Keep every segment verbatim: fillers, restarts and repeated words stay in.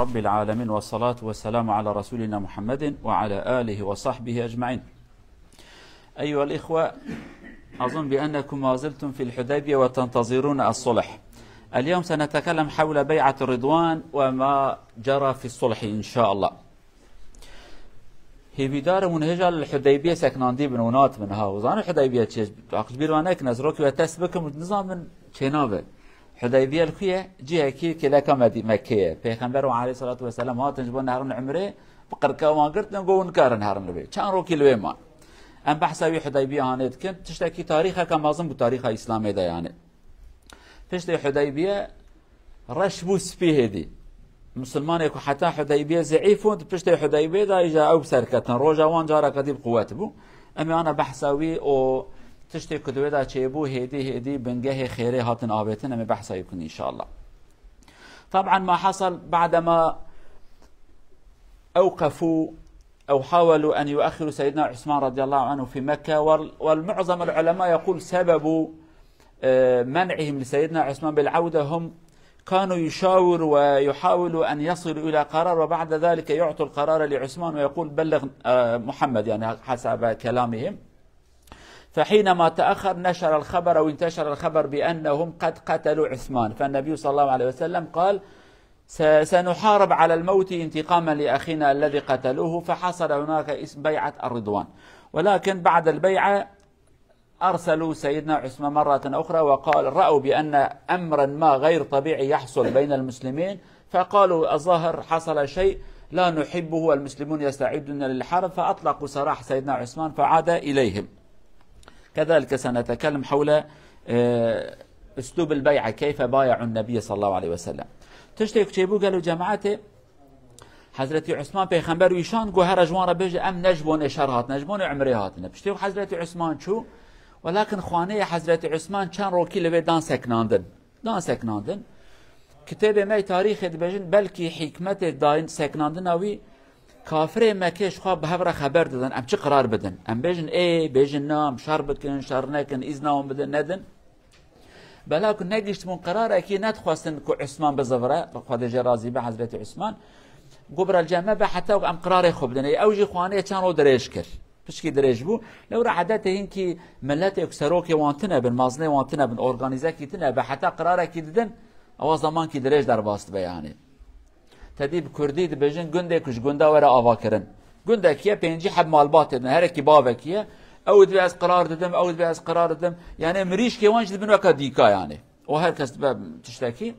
رب العالمين، والصلاة والسلام على رسولنا محمد وعلى آله وصحبه أجمعين. أيها الإخوة، أظن بأنكم ما زلتم في الحديبية وتنتظرون الصلح. اليوم سنتكلم حول بيعة الرضوان وما جرى في الصلح إن شاء الله. Hêvîdar im hûn hêja li Hudeybiyê seknandî bin û nat bin ha. Û zanin Hudeybiye çi ye? Aqil ji bîr wan nekin, ez rokî we test bikim û nizan bin çênabe. Hudeybiye li ku ye? Cihekî kêleka Medî-, Mekkê ye. Pêxember û aleyhissalatu vesselam hatin ji bo nerin umrê, bi qirka wan girtin, got hûn nikarin herin li wê. Çend rokî li wê man. Em behsa wî Hudeybiye hanê dikin. Tiştekî tarîxeke mezin bû tarîxa Îslamê de yani. Piştê Hudeybiye reş bû spî hêdî. Misilmanê ku heta Hudeybiye zeîf bûn, di piştê Hudeybiye de îja ew serketin. Roja wan careke dî bi quwet bû. Em ê ana behsa wî û tiştê ku di wê de çêbû, hêdî hêdî bingehê xêrê hatin avêtin, em ê behsa wî bikin înşallah. طبعا ما حصل بعدما أوقفوا أو حاولوا أن يؤخروا سيدنا عثمان رضي الله عنه في مكة، وال-، والمعظم العلماء يقول سبب، آه، منعهم لسيدنا عثمان بالعودة، هم كانوا يشاور ويحاولوا أن يصلوا إلى قرار، وبعد ذلك يعطوا القرار لعثمان ويقول: "بلغ، آه، محمد"، يعني حسب كلامهم. فحينما تأخر نشر الخبر أو انتشر الخبر بأنهم قد قتلوا عثمان، فالنبي صلى الله عليه وسلم قال: "س-، سنحارب على الموت انتقاما لأخينا الذي قتلوه"، فحصل هناك اسم بيعة الرضوان. ولكن بعد البيعة أرسلوا سيدنا عثمان مرة أخرى وقال، رأوا بأن أمرا ما غير طبيعي يحصل بين المسلمين، فقالوا: "الظاهر حصل شيء لا نحبه والمسلمون يستعدون للحرب"، فأطلقوا سراح سيدنا عثمان فعاد إليهم. كذلك سنتكلم حول، آه، أسلوب البيعة، كيف بايعوا النبي صلى الله عليه وسلم. Tiştê ku çêbû gelo cemaetê, Hezretî Usman pêxember wî şand, got, here ji wan re bêje, em ne ji bonê şer hatine, ji bonê umrê hatine. Piştî ku Hezretî Usman çû, welakin xaneyê Hezretî Usman çend rokî li wê dan seknandin. Dan seknandin. Kitêbê me yê tarîxê dibêjin, belkî hikmetê dayîn seknandina wî, kafirê Mekkê ji xwe bi hev re xeber didin, em çi qirar bidin. Em bêjin ê, bêjin na, em şer bikin, şer nekin, îzna wan bidin, nedin. Bela ku negihiştibûn qerarekî, nedixwestin ku Usman bizivire, Xwedê jê razî be, Hezretî Usman. Got, bira li cem me be heta ku em qirarê xwe bidin. Ê, ew jî xaneyê çend roj dirêj kir. Pişkî dirêj bû. Lewra edetê hinkî miletê ku serokê wan tune bin, mazinê wan tune bin, organîzekî tune be, heta qirarekî didin, ewa zemankî dirêj derbas dibe yani. Tedî bi kurdî dibêjin gundê ku ji gunda were avakirin. Gundekî ye, pêncî heb malbatê din, herekî bavekî ye. Ew dibê ez qirar didim, ew dibê ez qirar didim. Yani mirîşkê wan jî dibin weka dîka yani. O her kes dibe tiştekî.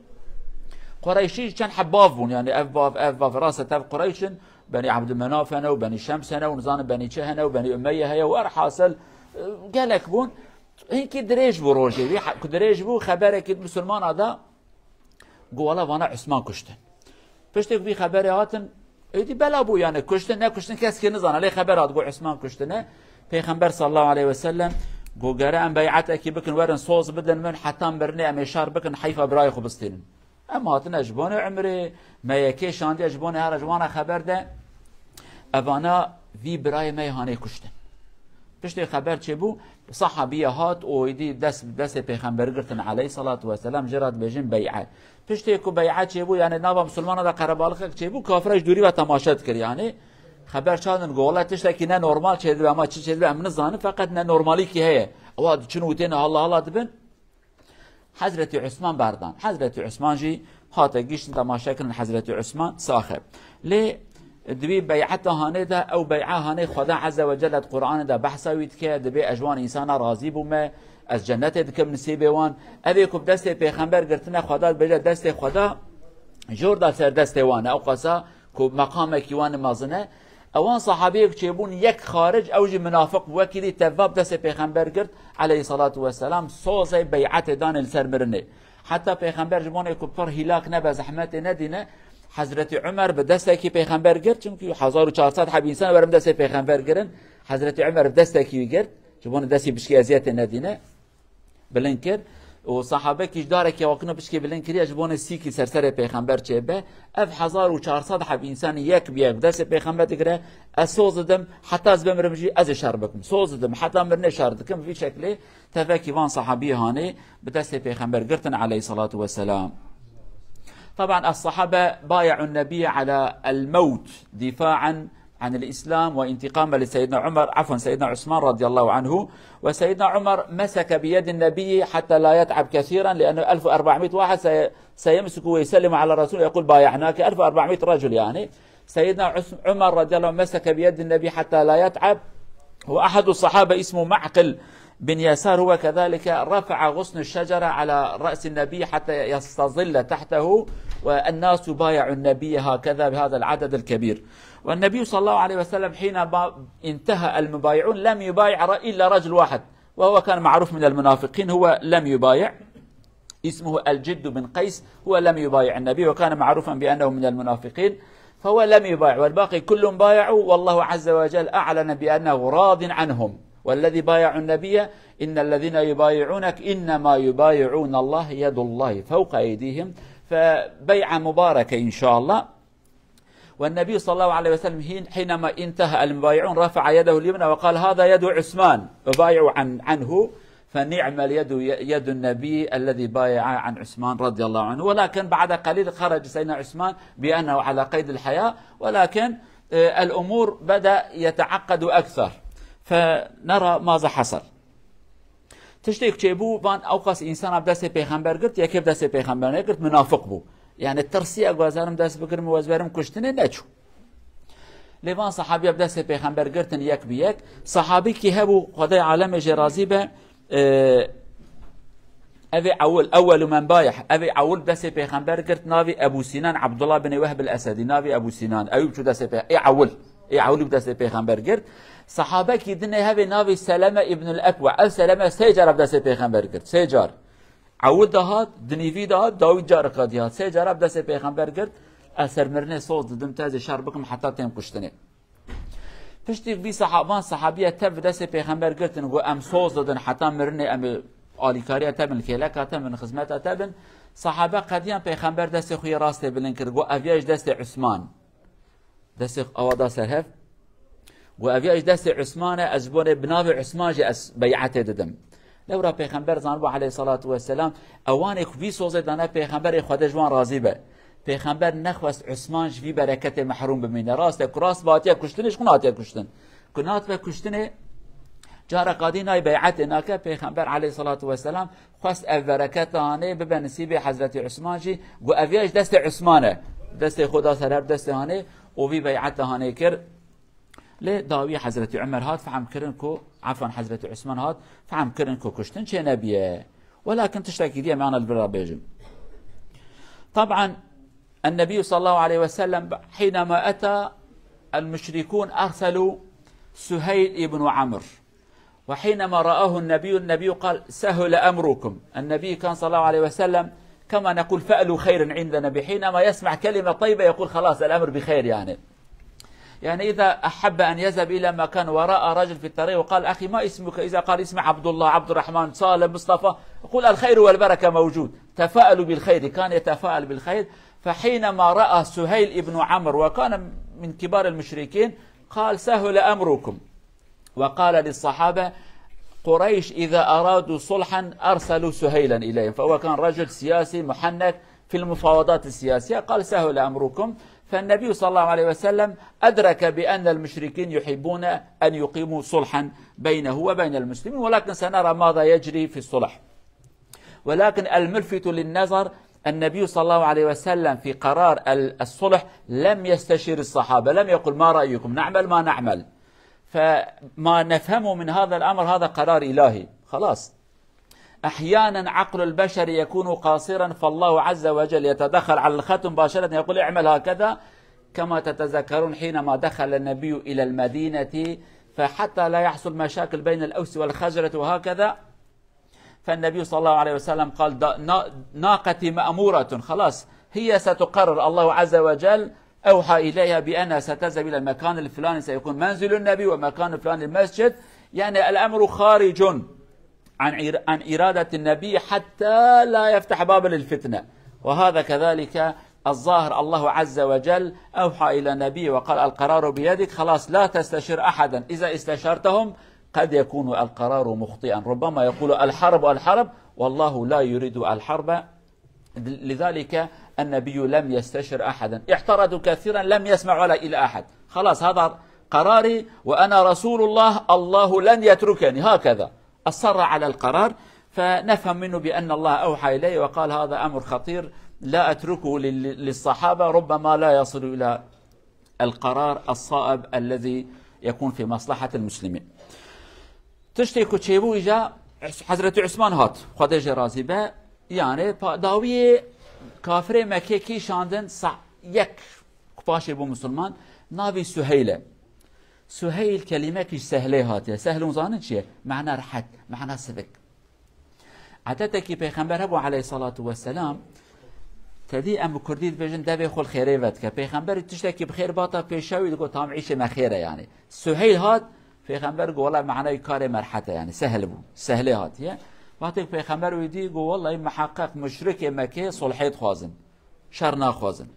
Qureyşî çend heb bav bûn yani, ev bav, ev bav, rast e, tev Qureyş in, Benî Abdülmenaf hene û Benî Şems hene û nizanim Benî çi hene û Benî Umeyye heye û erhasil, e, gelek bûn. Hinkî dirêj bû rojê wî, he-, ku dirêj bû, xeberekî di misilmana da, got, wela vana Usman kuştin. Piştê ku vî xeberê hatin, êdî bela bû yani, kuştin, nekuştin, kes kê nizana, lê xeber hat, got, Usman kuştine. Pêxember sallallahu aleyhi ve sellem got, gere em bey'etekî bikin, werin soz bidin min, heta mirinê em ê şer bikin, heyfa birayê xwe bistînin. Em hatine ji bonê umrê, me yekê şandiye ji bonê here ji wana xeber de, evana vî birayê me yê hanê kuştin. Piştê xeber çêbû, sahabiye hat û êdî dest, destê pêxember girtin aleyhissalatu vesselam, jê re dibêjin bey'e. Piştê ku bey'e çêbû, yani nava misilmana de qerebalixek çêbû, kafira ji dûrî ve temaşe dikir yani. Xeber çandin, got, wela tiştekî ne normal çêdibe, ama çi çêdibe em nizanin, feqet ne normalîkî heye. Ewa diçin û têne halla halla dibin. Hezretî Usman berdan. Hezretî Usman jî hate gihiştin, temaşe kirin Hezretî Usman sax e. Lê di wî bey'eta hanê de, ew bey'a hanê Xweda Azze ve Celle di Qur'anê de behsa wî dike, dibê ez ji wan însana razî bûme, ez cennetê dikim nisîbê wan. Evê ku bi destê pêxember girtine, Xweda dibêje destê Xweda jor da ser destê wan e. Ew qasa ku meqamekî wan mezin e. Ewan sahabiyek çêbûn yek xaric, ew jî minafiq bû, wekî dî tevab destê pêxember girt, aleyhissalatu vesselam, sozê bey'etê danê li ser mirinê. Heta pêxember ji bonê ku pir hîlak nebe, zehmetê nedîne, Hezretî Umer bi destekî pêxember girt, çimkî hezar û çar sed heb însan werin destê pêxember girin, Hezretî Umer bi destekî wî girt, ji bonê destî pişkî eziyetê nedîne. Bilind kir. Û sahabekî ji darekî awakino pişkê bilind kiriye, ji bonê sîkî ser serê pêxember çêbe. Ev hezar û çar sed heb însanî yek bi yek destê pêxember digire, ez soz didim, heta ez bimirim jî ez ê şer bikim. Soz didim, heta mirinê şer dikim. Vî şeklê tevekî van sahabiyê hanê bi destê pêxember girtin aleyhissalatu vesselam. طبعا الصحابة بايعوا النبي على الموت دفاعا عن الإسلام وانتقاما لسيدنا عمر، عفوا، سيدنا عثمان رضي الله عنه. وسيدنا عمر مسك بيد النبي حتى لا يتعب كثيرا، لأنه ألف وأربعمائة واحد سي-، سيمسك ويسلم على الرسول، يقول: "بايعناك"، ألف وأربعمائة رجل يعني. سيدنا عث-، عمر رضي الله عنه مسك بيد النبي حتى لا يتعب. وأحد الصحابة اسمه معقل بن يسار، هو كذلك رفع غصن الشجرة على رأس النبي حتى يستظل تحته، والناس بايعوا النبي هكذا بهذا العدد الكبير. والنبي صلى الله عليه وسلم حينما انتهى المبايعون لم يبايع ر-، إلا رجل واحد، وهو كان معروف من المنافقين، هو لم يبايع، اسمه الجد بن قيس، هو لم يبايع النبي وكان معروفا بأنه من المنافقين، فهو لم يبايع، والباقي كلهم بايعوا، والله عز وجل أعلن بأنه راض عنهم. والذي بايعوا النبي، إن الذين يبايعونك إنما يبايعون الله يد الله فوق أيديهم، فبيعة مباركة إن شاء الله. والنبي صلى الله عليه وسلم حين-، حينما انتهى المبايعون رفع يده اليمنى وقال: "هذا يد عثمان، أبايع عن-، عنه"، فنعم اليد ي-، يد النبي الذي بايع عن عثمان رضي الله عنه. ولكن بعد قليل خرج سيدنا عثمان بأنه على قيد الحياة، ولكن، آه، الأمور بدأ يتعقد أكثر، فنرى ماذا حصل. Tiştek çêbû, van ewqas însana bi destê pêxember girt, yekê bi destê pêxember negirt, minafik bû. Yani tirsiye, ku ez herim dest bigirim û ez berim kuştinê, neçû. Lê van sahabiya bi destê pêxember girtin yek bi yek. Sahabîkî hebû, Xwedê alemê jê razî be, e, ev ê ewil, ewwelu men bayeh, ev ê ewil bi destê pêxember girt, navî Ebû Sînan, Abdullah bin Wehb el-Esedi, navî Ebû Sînan, ew biçû destê pê-, ê ewil, ê ewil bi destê pêxember girt. Sahabekî dinê hevê navî Seleme ibnul Ekwa. Ev Seleme sê cara bi destê pêxember girt. Sê car. Ewil de hat, dinîvî de hat, dawî careka dî hat. Sê cara bi destê pêxember girt. Ez ser mirinê soz didim, tezê şer bikim heta tên kuştinê. Piştî vî sahaban sahabiye tev bi destê pêxember girtin, got: "Em soz didin heta mirinê, em alîkariya te bin, kêleka te bin, xizmeta te bin." Sahabe qediyan pêxember destê xwe yê rastê bilind kir, got: "Ev ya ji destê Usman." Destê awa da ser hev. Got: "Ev ya ji destê Usman e, ez ji bo nê bi navê Usman jî ez beyetê didim." Lewra Pêxember zanibû aleyhissalatu vesselam, ewanê ku vî sozê dane Pêxemberê Xwedê ji wan razî be. Pêxember nexwest Usman ji vî bereketê mehrûm bimîne. Rast e ku rast bi hatiye kuştinê, ji xwe hatiye kuştin. Ku natibe kuştinê, careka dî nayê beyetê nake, Pêxember aleyhissalatu vesselam xwest ev bereketa hanê bibe nisîbê Hezretî Usman jî, got: "Ev ya ji destê Usman e." Destê xwe da ser hev destê hanê û vî beyeta hanê kir. Lê dawî Hezretî Umer hat, fehm kirin ku, efwan, Hezretî Usman hat, fehm kirin ku kuştin çênebiye. Welakin tiştekî dî em ana li vir re bêjin. Taban, النبي صلى الله عليه وسلم حينما أتى المشركون أرسلوا سهيل ابن عمرو. وحينما رآه النبي، النبي قال: "سهل أمركم". النبي كان صلى الله عليه وسلم كما نقول فأل خير عند النبي، حينما يسمع كلمة طيبة يقول: "خلاص، الأمر بخير"، يعني. يعني إذا أحب أن يذهب إلى مكان ورأى رجل في الطريق وقال: "أخي، ما اسمك؟" إذا قال: "اسمي عبد الله، عبد الرحمن، صالح، مصطفى"، يقول: "الخير والبركة موجود". تفاءلوا بالخير، كان يتفاءل بالخير. فحينما رأى سهيل ابن عمرو، وكان من كبار المشركين، قال: "سهل أمركم". وقال للصحابة: "قريش إذا أرادوا صلحا أرسلوا سهيلا إليهم"، فهو كان رجل سياسي محنك في المفاوضات السياسية، قال: "سهل أمركم". فالنبي صلى الله عليه وسلم أدرك بأن المشركين يحبون أن يقيموا صلحا بينه وبين المسلمين، ولكن سنرى ماذا يجري في الصلح. ولكن الملفت للنظر، النبي صلى الله عليه وسلم في قرار ال-، الصلح لم يستشير الصحابة، لم يقل: "ما رأيكم، نعمل ما نعمل؟" فما نفهمه من هذا الأمر، هذا قرار إلهي. خلاص. أحيانا عقل البشر يكون قاصرا، فالله عز وجل يتدخل على الخط مباشرة، يقول: "اعمل هكذا"، كما تتذكرون حينما دخل النبي إلى المدينة، فحتى لا يحصل مشاكل بين الأوس والخزرج وهكذا، فالنبي صلى الله عليه وسلم قال: "دا-، نا-، ناقتي مأمورة، خلاص، هي ستقرر، الله عز وجل أوحى إليها بأنها ستذهب إلى المكان الفلاني، سيكون منزل النبي ومكان فلان المسجد"، يعني الأمر خارج عن إر-، عن إرادة النبي حتى لا يفتح باب للفتنة. وهذا كذلك الظاهر، الله عز وجل أوحى إلى النبي وقال: "القرار بيدك"، خلاص، لا تستشر أحدا، إذا استشرتهم قد يكون القرار مخطئا، ربما يقول: "الحرب، الحرب"، والله لا يريد الحرب. لذلك النبي لم يستشر أحدا، اعترضوا كثيرا، لم يسمعوا على، إلى أحد. خلاص، هذا قراري وأنا رسول الله، الله لن يتركني. هكذا أصر على القرار، فنفهم منه بأن الله أوحى إليه وقال: هذا أمر خطير، لا أتركه لل-، للصحابة، ربما لا يصل إلى القرار الصائب الذي يكون في مصلحة المسلمين. Tiştê ku çêbû îja Hezretî Usman hat, Xwedê jê razî be, yani pa-, dawiyê kafirê Mekkê kîşandin sa yek ku paşê bû misilman, navî Suheyl e. Suheyl kelimekî ji sehlê hatiye. Sehl hûn zanin çi ye? Mehna rehet, mehna sivik. Edetekî Pêxember hebû aleyhissalatu vesselam, tedî em bi kurdî dibêjin devê xwe li xêrê vedike. Pêxemberî tiştekî bi xêr bata pêşa wî digot tam îşê me xêr e yani. Suheyl hat, Pêxember got wela mehna wî karê me rehet e yani. Sehl bû. Sehlê hatiye. Wextê ku Pêxember wî dî got wellahî miheqeq muşrikê Mekkê sulhê dixwazin. Şer naxwazin.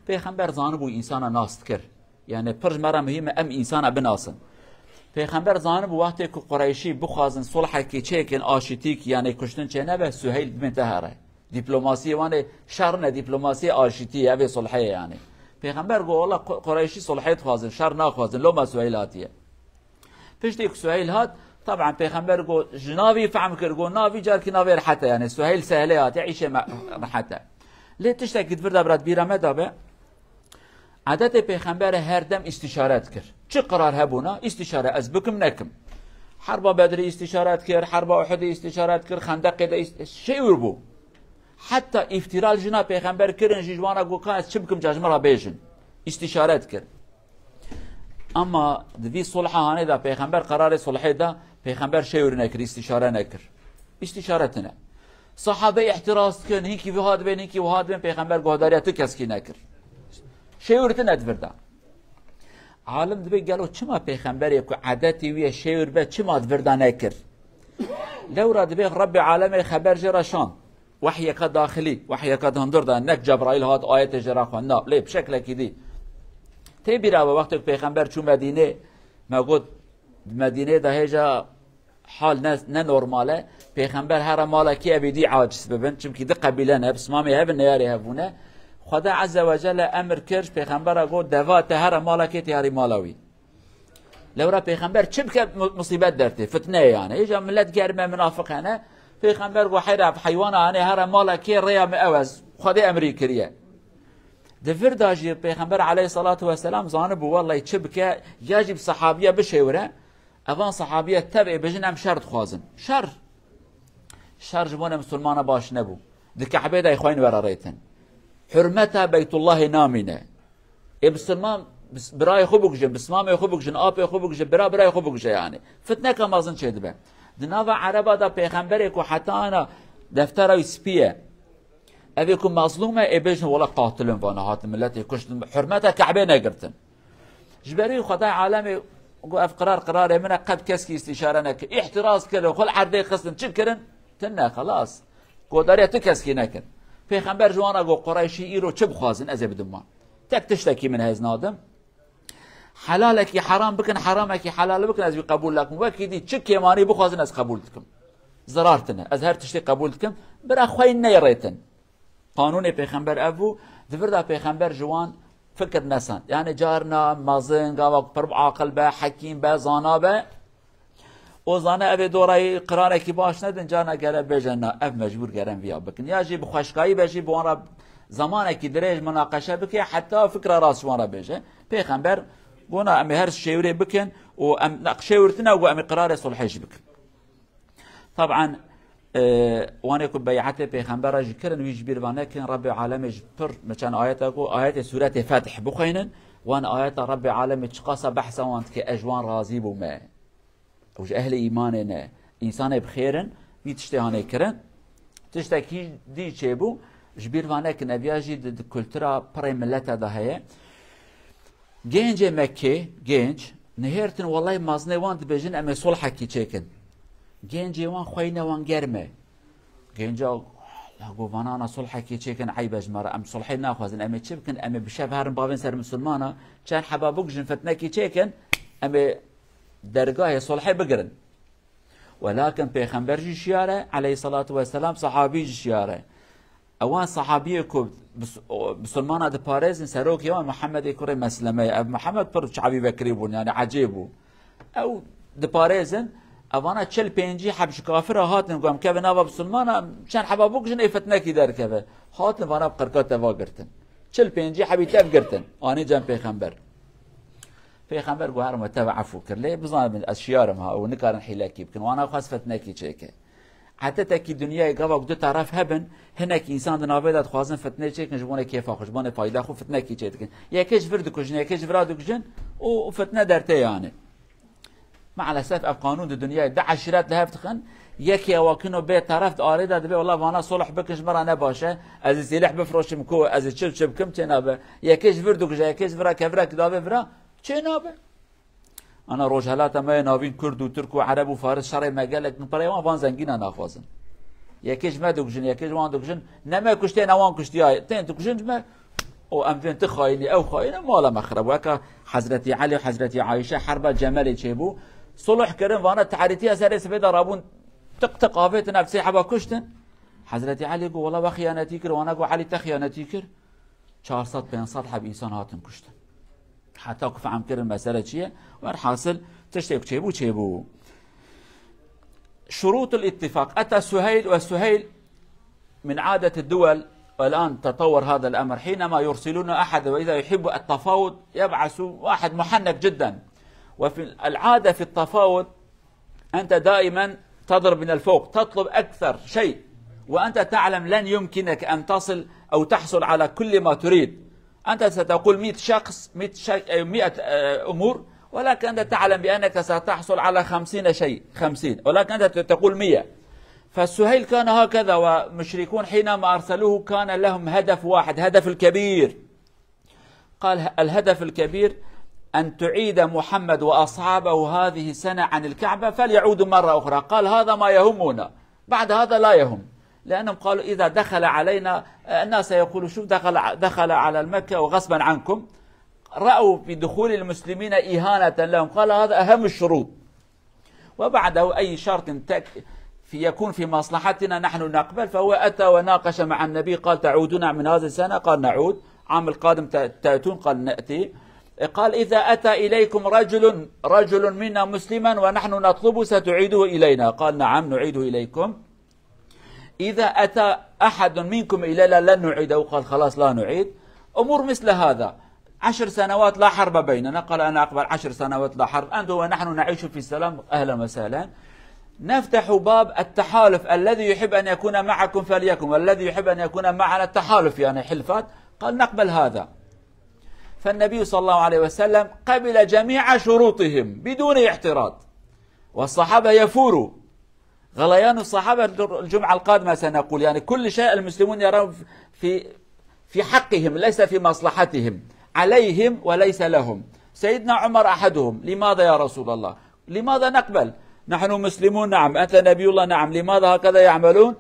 Pêxember zanibû însana nas dikir. Yani pir ji me re muhîm e em însana binasin. Pêxember zanibû wextê ku Qureyşî bixwazin sulhekî çêkin, aşîtîk, yani kuştin çê nebe, Suheyl bimên te here. Dîplomasiyê wan ê şer ne, dîplomasiyê aşîtî ye, ev ê sulhê ye yani. Pêxember got wela Qu-, Qureyşî sulhê dixwazin, şer naxwazin, loma Suheyl hatiye. Piştî ku Suheyl hat, taban Pêxember got, ji navî fehm kir, got navî carkî navê rehet e, yani Suheyl sehlê hatiye, îşê me rehet e. Lê tiştekî di vir de bira di bîra me de be, edetê Pêxember e her dem îstîşare dikir. Çi qerar hebûna, îstîşare ez bikim nekim. Herba Bedrî îstîşare dikir, herba Uhudê îstîşare dikir, Xendeqê de îst-, şêwir bû. Heta îftîra li jina Pêxember kirin jî ji wan re got ka ez çi bikim ca ji min re bêjin. Îstîşare dikir. Ama di vî sulha hanê de Pêxember qerarê sulhê da, Pêxember şêwir nekir, îstîşare nekir. Îstîşare tine. Sahabe îhtiraz dikin, hinkî wiha dibên, hinkî wiha dibên, Pêxember guhdariya tu keskî nekir. Şêwir tine di vir de. Alim dibê gelo çima Pêxemberê ku edetê wî ye şêwir be, çima di vir de nekir? Lewra dibê Rebbê alemê xeber jê re şand. Wehyeke daxilî, wehyeke di hundir de, nek Cebraîl hat ayetê jê re xwend, na, lê bi şeklekî dî. Tê bîra we wextê ku Pêxember çû Medînê, me got, di Medînê de hêja hal ne, ne normal e. Pêxember here mala kê ev êdî aciz bibin, çimkî di qebîle ne, pismamê hevin neyarê hevûne. Xweda Azze ve Celle emir kir, Pêxembera got, deva te here mala kê tê herî mala wî. Lewra Pêxember çi bike mu-, musîbet dertê, fitne ye yani. Hêja millet germ e, minafiq hene. Pêxember got, heyra, heywana hene, here mala kê rêya min ew ez. Xwedê emrî kiriye. Di vir de jî Pêxember aleyhissalatu vesselam zanibû, wellahî çi bike, ya jî bi sehabiye bişêwire, evan sehabiye tevê bijin em şer dixwazin. Şer! Şer ji bona misilmana baş nebû. Di Ke'bê de xweyên were rêtin. Hurmeta Beytullahê namîne. Ê bisilman, bis-, birayê xwe bikujin, bisimamê xwe bikujin, apê xwe bikujin, bira birayê xwe bikuje yani. Fitneka mezin çêdibe. Di nava Ereba de Pêxemberê ku heta ana deftera wî spî ye. Evê ku mezlûm e, ê bêjin wela qatilin vana hatin miletê kuştin, hurmeta Ke'bê negirtin. Ji berî Xwedayê alemê got ev qirar qirarê min e, qet keskî îstîşare nekir. Îhtiraz kirin, xwe li erdê xistin, çi kirin? Tune, xelas. Godariya tu keskî nekin. Pêxember ji wan re got, Qureyşî îro çi bixwazin, ez ê bidim wan. Tek tiştekî min hêz nadim. Helalekî heram bikin, heramekî helal bikin, ez wî qebûl nakim. Wekî dî çi kêmanî bixwazin, ez qebûl dikim. Zirar tine. Ez her tiştê qebûl dikim. Bira xwe neyê rêtin. Qanûnê Pêxember ev bû. Di vir de Pêxember ji wan fikir nesand. Yani carna mezin, gava ku pir aqil be, hekîm be, zana be, O zane ev ê dorayî qirarekî baş nedin, carna gere bêje na, ev mecbûr geren viya bikin. Ya jî bi xweşkayî be jî bi wan re zemanekî dirêj minaqeşe bike, heta fikra rast ji wan re bêje. Pêxember gona em ê her şêwirê bikin û em ne-, şêwirtina û em ê qirarê sulhê jî bikin. Taban, e, wanê ku beyetê Pêxembera jî kirin, wî ji bîr ve nekin, Rebbê alemê ji pir, me çend ayeta ku, ayetê sûretê Fetih bixweynin, wan ayeta Rebbê alemê çiqasa behsa wan dike, ez ji wan razî bûme. Ew ji ehlê îmanê ne. Însanê bi xêr in, vî tiştê hanê kirin. Tiştekî dî çêbû, ji bîr va nekin, eviya jî di, di kultura pirê milete de heye. Gêncê Mekkê, gênc, nihêrtin, welay mazinê wan dibêjin, em ê sulhekî çêkin. Gêncê wan xweyne wan germ e. Gênca, la got, vanana sulhekî çêkin, eyb e ji me re. Em sulhê naxwazin, em ê çi bikin? Em ê bi şev herin bavên ser misilmana, çend heba bikujin, fitnekî çêkin, em ê dergahê sulhê bigirin. Welakin Pêxember jî şiyar e, aleyhissalatu vesselam, sahabî jî şiyar e. Ewan sahabiyê ku bis-, o, bisilmana diparêzin, serokê wan Muhammedê kurê Meslemeyê. Ev Muhammed pir çavî vekirî bûn, yani ecêb bû. Ew diparêzin, evana çil pêncî heb ji kafira hatin, ku em kevin nava bisilmana, çend heba bikujin, ê fitnekî derkeve. Hatin vana bi qirka teva girtin. Çil pêncî hebî tev girtin. Anî cem pêxember. Pêxember got, "Her me tev efû kir. Lê bizanibin, ez şiyar im ha, û nikarin hîlekî bikin." Wana xwest fitnekî çêke. Edetekî dinyayê gava ku du taraf hebin, hinek însan di navê de dixwazin fitnê çêkin, ji bonê kêfa xwe, ji bonê fayda xwe fitnekî çêdikin. Yekê ji vir dikujin, yekê ji vira dikujin û, û fitne dertê yani. Maalesef ev qanûn di dinyayê du eşîret li hev dixin, yekê ewa kino bê taraf di arê de dibê, "Wela vana sulh bikin, ji me re ne baş e, ez ê sîleh bifroşim ku ez ê çi çi bikim çê nabe." Yekê ji vir dikuje, yekê ji vira kevira ki davê vira çê nabe. Ana rojhelata me yê navîn Kurd û Tirk û Ereb û Faris şerê me gelek min perê wan van zengîna naxwazin. Yekê ji me dikujin, yekê ji wan dikujin. Ne me kuştê, ne wan kuştiya. Tên dikujin ji me. O em dibên ti xayinî, ew xayine, mala me xirab. Weka Hezretî Elî û Hezretî Ayşe herba Cemelê çêbû. Sulh kirin, vana tarîtiya serê sibê de rabûn, tiq tiq avêtin, ev sê heba kuştin. Hezretî Elî got, "Wela we xiyanetî kir." Wana got, "Elî te xiyanetî kir." Çar sed pênc sed heb însan hatin kuştin. Heta ku fehm kirin mesele çi ye. Werhasil, tiştê ku çêbû, çêbû. شروط الاتفاق. أتى سهيل، وسهيل من عادة الدول، والآن تطور هذا الأمر، حينما يرسلون أحد وإذا يحب التفاوض يبعث واحد محنك جدا. وفي العادة في التفاوض أنت دائما تضرب من الفوق، تطلب أكثر شيء، وأنت تعلم لن يمكنك أن تصل أو تحصل على كل ما تريد. أنت ستقول مية شخص، مية شيء، أي مية، آه، أمور، ولكن أنت تعلم بأنك ستحصل على خمسين شيء، خمسين، ولكن أنت تقول مية. فالسهيل كان هكذا، ومشركون حينما أرسلوه كان لهم هدف واحد، هدف الكبير. قال: "الهدف الكبير أن تعيد محمد وأصحابه هذه السنة عن الكعبة، فليعودوا مرة أخرى." قال: "هذا ما يهمنا، بعد هذا لا يهم." لأنهم قالوا: "إذا دخل علينا، الناس يقولوا: شوف، دخل، دخل على المكة وغصبا عنكم." رأوا بدخول المسلمين إهانة لهم. قال: "هذا أهم الشروط." وبعده أي شرط تك-، في، يكون في مصلحتنا نحن نقبل. فهو أتى وناقش مع النبي، قال: "تعودون من هذه السنة؟" قال: "نعود." "عام القادم ت-، تأتون؟" قال: "نأتي." قال: "إذا أتى إليكم رجل، رجل منا مسلما ونحن نطلبه ستعيده إلينا؟" قال: "نعم، نعيده إليكم." إذا أتى أحد منكم إلينا لن نعيده، قال: "خلاص لا نعيد." أمور مثل هذا. عشر سنوات لا حرب بيننا، قال: "أنا أقبل عشر سنوات لا حرب، أنتم ونحن نعيش في السلام، أهلا وسهلا." نفتح باب التحالف، الذي يحب أن يكون معكم فليكن، والذي يحب أن يكون معنا التحالف، يعني حلفات، قال: "نقبل هذا." فالنبي صلى الله عليه وسلم قبل جميع شروطهم بدون اعتراض، والصحابة يفوروا. غليان الصحابة الجمعة القادمة سنقول، يعني كل شيء المسلمون يرون في، في حقهم، ليس في مصلحتهم، عليهم وليس لهم. سيدنا عمر أحدهم: "لماذا يا رسول الله؟ لماذا نقبل؟ نحن مسلمون، نعم، أنت نبي الله، نعم، لماذا هكذا يعملون؟"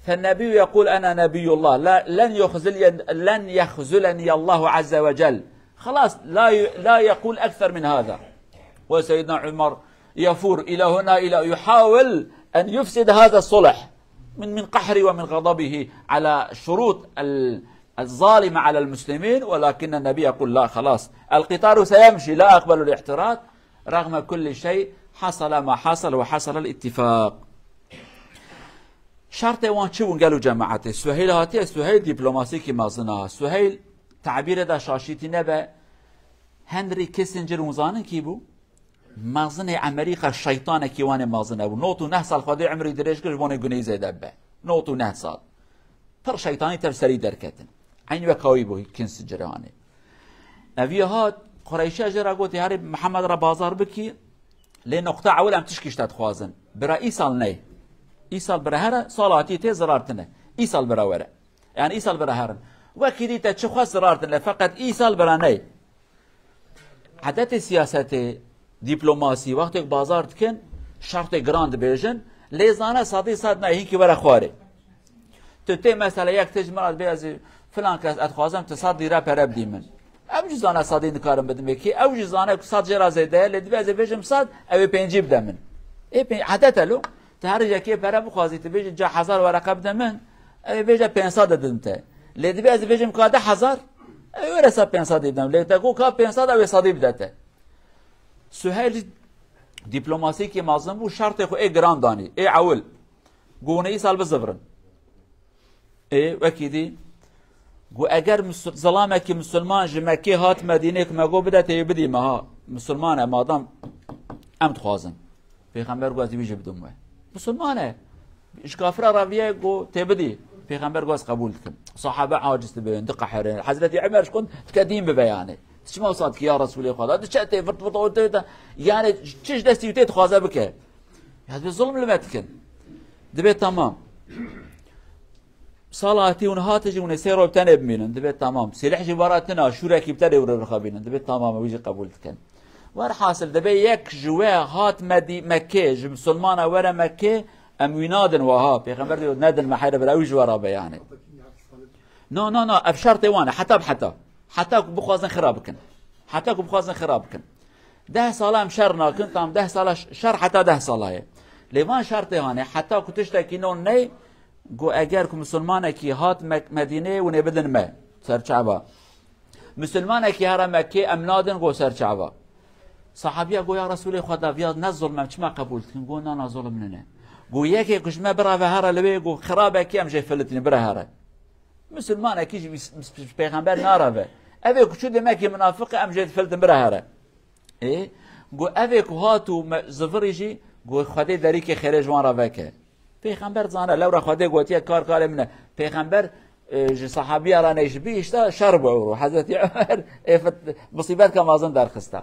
فالنبي يقول: "أنا نبي الله، لا، لن يخزل-، لن يخذلني الله عز وجل." خلاص، لا ي-، لا يقول أكثر من هذا. وسيدنا عمر يفور إلى هنا، إلى، يحاول أن يفسد هذا الصلح من، من قهره ومن غضبه على شروط ال-، الظالمة على المسلمين، ولكن النبي يقول: "لا، خلاص، القطار سيمشي، لا أقبل الاعتراض." رغم كل شيء حصل ما حصل وحصل الاتفاق. Şertê wan çi bûn gelo cemaetê? Suheyl hatiye, Suheyl diplomasîkî mezin a. Suheyl, tabîrê de şaşîtî nebe, Henry Kissinger hûn zanin kî bû? Mezinê Emerîka, şeytanekî wan ê mezin hebû. Nod û neh sal Xwedê emrî dirêj kir, ji bo nê gunehî zêde bibe. Nod û neh sal. Pir şeytanî tev serî derketin. Eynî wek hawî bû Kissinger hanê. Ev yê hat, Qureyşiya jê re gotê, herê Mihemed re bazar bikî, lê noqta ewil em tişkî ji te dixwazin. Bira îsal ney. Îsal bira here, sal hatî tê zirar tine. Îsal bira were. Yani îsal bira herin. Wekî dî te çi xwest zirar tine, feqet îsal bira ney. Edetê siyasetê, dîplomasî, wextêk bazar dikin, şertê giran dibêjin, lê zane sedî sed nayê, hinkî were xwarê. Tu tê mesela yek tê ji min re dibê ez ê filan kes ez dixwazim tu sed lîre pere bidî min. Ew jî zane sedî nikarim bidim yekî, ew jî zane ku sed jê re zêde ye, lê dibê ez ê bêjim sed, ew ê pêncî bide min. Ê pê-, edet e lo, tu her yekê pere bixwazî, tu bêjî ca hezar wereqe bide min, Ew ê bêje pênc sed didim te. Lê divê ez bêjim ka deh hezar, ew ê were sa pênc sed bidem. Lê te got ka pênc sed, ew ê sedî bide te. Suheyl jî dîplomasîkî mezin bû, şertê xwe ê giran danî. Ê ewil. Got hûn ê îsal bizivirin. Ê wekî dî. Got eger Musul-, zilamekî Musulman ji Mekkê hat Medînê, ku me got bide tê bidî me ha. Musulman e madam, em dixwazin. Pêxember got ez ê wî jî bidim we. Musulman e. Ji kafira re viye got tê bidî. Pêxember got ez qebûl dikim. Sahabe aciz dibe, diqehere. Hezretî Umer ji xwe dike dîn bibe yani. Çima wisa dikî ya Resûlê Xweda? Diçe tê virt virt o tê de. Yani çi ji destî wî tê dixwaze bike. Ya dibê zulm li me dikin. Dibê tamam. Sala hatî hûn hatin jî hûn ê sê roj bi tenê bimînin. Dibê tamam. Sîleh jî bara tine, şûrekî bi tenê hûn rê bixebînin. Dibê tamam, wî jî qebûl dikin. Werhasil dibê yek ji we hat Medî-, Mekkê, ji Musulmana were Mekkê, em wî nadin wiha. Pêxember diyo nedin me heyre bira wî ji we re be yani. Na, na, na, ev şertê wan e, heta bi heta. Heta ku bixwazin xira bikin. Heta ku bixwazin xira bikin. Deh sala em şer nakin, tam deh sala ş-, şer heta deh sala ye. Lê van şertê hane, heta ku tiştekî non ney, got eger ku Musulmanekî hat Me-, Medîneyê hûn ê bidin me, ser Çaba. Musulmanekî here Mekkê em nadin, got ser Çaba. Sahabiya got ya Resûlê Xweda, viya ne zulm em çima qebûl dikin? Got na, na, zulm nine. Got yekê ku ji me bireve here li wê, got xirabekî em jê filitinî bire here. Musulmanekî ji, ji, ji pêxember nareve. Evê ku çû demekî munafiq e, em jê difiltin bire here. Ê, got evê ku hat û me, zivirî jî, got Xwedê derîkê xêrê ji wan re veke. Pêxember zane, lewra Xwedê gotiye kar karê min e. Pêxember, e, ji sahabiya re neyşibî, işte şer bû ewro. Hezretî Ömer, ê fit-, musîbet ka mezin derxiste.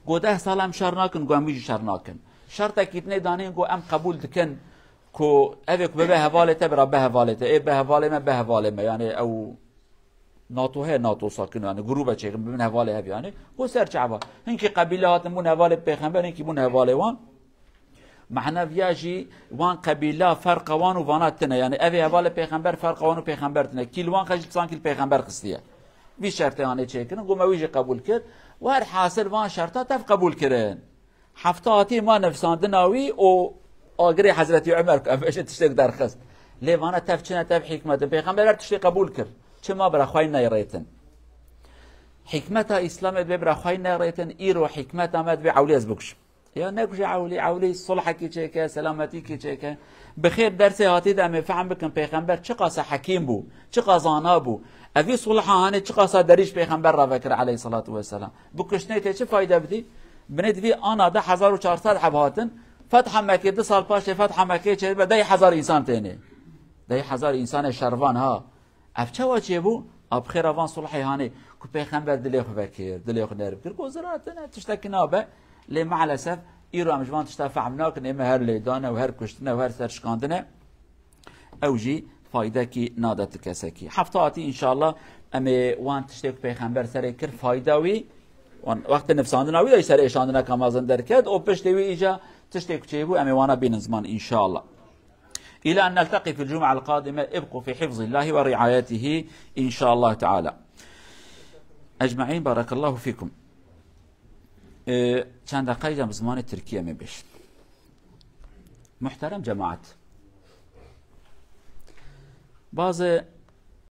Got deh sal em şer nakin, got em wî jî şer nakin. Şertekî dinê danîn, got em qebûl dikin ku evê ku bibe hevalê te, bira be hevalê te. Ê be hevalê me, be hevalê me. Yani ew NATO heye, NATO sakin yani, grûbe çêkin, bibin hevalê hev yani. Got ser çava. Hinkî qebîle hatin bûn hevalê pêxember, hinkî bûn hevalê wan. Mehna viya jî wan qebîla ferqa wan û vana tine. Yani evê hevalê pêxember ferqa wan û pêxember tine. Kî li wan xwe jî sankî li pêxember xistiye. Vî şertê anê çêkirin, got me wî jî qebûl kir. Werhasil van şerta tev qebûl kirin. Hefta hatî ma nivsandina wî û agirê Hezretî Ömer ku em bêjin tiştek derxist. Lê vana tev çi ne, tev hikmet in. Pêxember her tiştê qebûl kir. Çima bira xwe neyê rêtin? Hikmeta Îslamê dibê bira xwe neyê rêtin, îro hikmeta me dibê ewlê ez bikujim. Ya nekuje ewlî, ewlî sulhekî çêke, selametîkî çêke. Bi xêr dersê hatî de em ê fehm bikin pêxember çiqasa hekîm bû, çiqasa zana bû. Evî sulha hanê çiqasa derî ji pêxember re vekir aleyhissalatu vesselam. Bi kuştinê tê çi fayde bidî? Binê divî ana de hezar û çar sed heb hatin. Fetha Mekkê du sal paşê Fetha Mekkê çêdibe deh hezar însan tênê. Deh hezar însanê şervan ha. Ev çawa çêbû? A bi xêra van sulhê hanê ku pêxember dilê xwe vekir, dilê xwe nerm kir. Ku zira tine tiştekî nabe. Lê maalesef îro em ji van tişta fehm nakin, ê me her lêdane û her kuştine û her serşikandine. Ew jî faydekî nade ti kesekî. Hefta hatî înşallah em ê wan tiştê ku pêxember serê kir fayda wî, wan wextê nifsandina wî de jî serê êşandineka mezin derket û piştê wî îca tiştê ku çêbû em ê wana bînin ziman înşallah. إلى أن نلتقي في الجمعة القادمة، ابقوا في حفظ الله ورعايته إن شاء الله تعالى. أجمعين، بارك الله فيكم. Ee, çend deqeyî de bi zimanê tirkî em ê bêjin. Muhterem cemaat, bazı